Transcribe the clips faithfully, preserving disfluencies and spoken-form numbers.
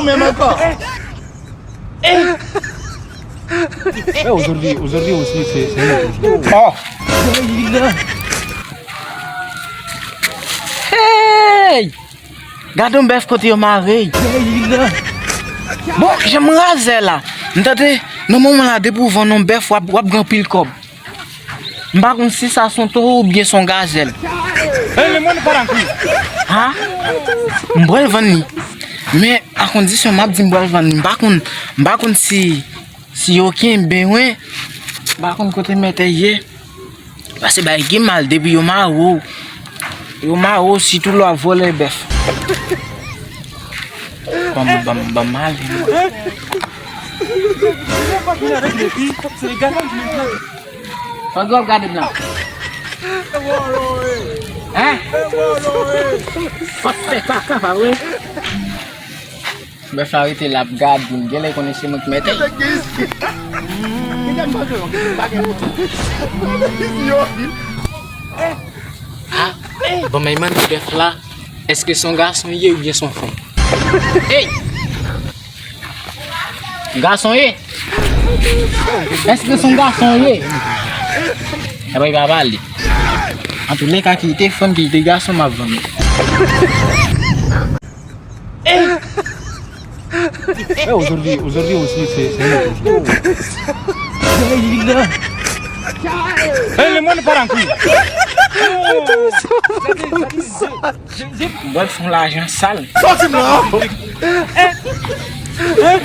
Menm ankò. Eh, aujourd'hui, aujourd'hui aussi, c'est c'est une autre chose. Oh! Hey! Gade yon bèf kote yo mare. Bon, jan m razè la. M tande, nan moman la, depi w vann yon bèf, w ap, w ap gen anpil kòb. M pa konn si sa se yon towo oubyen se yon gazèl. Ha? M pral vann li. Men, a kondisyon m ap di m pral vann li. M pa konn, m pa konn si, si yo kenbe mwen. M pa konn kote mèt ye. Pase bay gen mal depi yo mare w. Yo mare w sitou lè w ap vòlè bèf. Ban m, ban m, ban m ale, mwen. Fòk w ap gade m la. Hein? Fòk fè kaka, pa vre? Bèf la rete la ap gade m. Genlè konnen se mwen ki mete. Ah, bon, men mande bèf la, èske se yon gason ye oubyen se yon fanm? Hey! Gason ye? Èske se yon gason ye? Epa, li pa pale. Antoulèka, ki te fanm, ki te gason, m ap vann. Eh, aujourd'hui, aujourd'hui aussi, c'est c'est une autre chose. Eh, le monde part en couille. Bwè fon lajan sal. Sòti m la.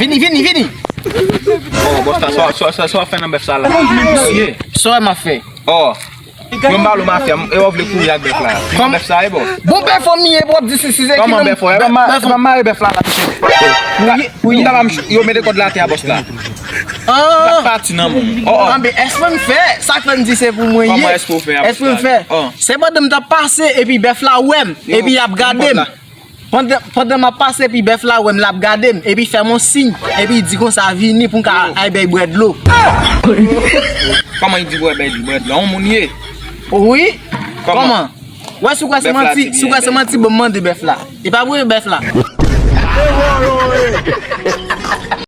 Vini, vini, vini. Oh, bòs la, sa, sa, sa, sa w ap fè nan bèf sa la? Sa w ap fè? Oh. Mwen m ba w mafya, e w vle kouri ak bèf la. Kòman bèf sa ye, bò? Bon, bèf an mi ye, bò, di si si se ki kòman bèf an? E pa mare bèf la la, misye. Pou ye, pou ye. Yo mete kòd la atè a, bòs la. Ah. Pati nan moun. Oh, oh. Anben, èske m fè? Sa k fè m di se pou mwen ye. Kòman èske w fè? Èske m fè? Oh. Se pandan m t ap pase, epi bèf la wè m, epi y ap gade m. Pandan, pandan m ap pase, epi bèf la wè m, l ap gade m, epi fè m yon siy, epi di konsa, "Vini pou m ka al bay bwè dlo." Kòman li di bwè, bay bwè dlo? Yon moun ye? Wi. Kòman? Kòman? Wè, si w kwè se manti, si w kwè se manti, bon, mande bèf la. E pa vre, bèf la.